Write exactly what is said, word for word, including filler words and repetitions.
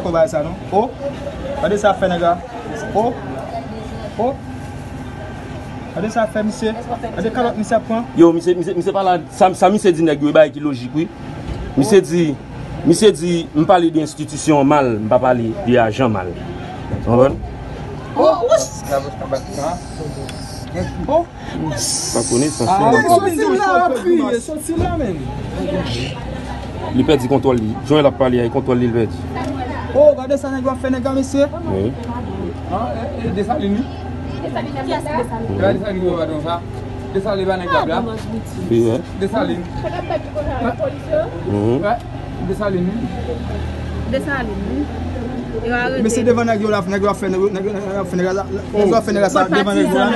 Kò bagay sa non. O. Gade sa fè nèg la. O. O. Gade sa fè misye. Gade kalòt misye ap pran. Yo, misye, misye, misye pa la. Sa, sa misye di nèg yo, e bagay ki lojik, wi. Misye di, misye di, m pale de enstitisyon mal, m pa pale de ajan mal. Ou konprann? O. O. Pa konnen sa. Ah, soti la, ap kriye, soti la menm. Li pèdi kontwòl li. Jan l ap pale a, e kontwòl li l pèdi. O, gade sa nèg yo ap fè nèg la, mesye. Wi. Ah, e, e, Desalin, wi. Desalin, ki Desalin? Desalin, ki Desalin, sa. Desalin, pa nèg la, la. Wi, wi. Desalin. Mhm. Wi, Desalin, wi. Desalin, wi. Yo arete. Mesye, devan nèg yo la, nèg yo ap fè, nèg yo, nèg yo, nèg yo ap fè nèg la, nèg yo ap fè nèg la sa, devan nèg yo la.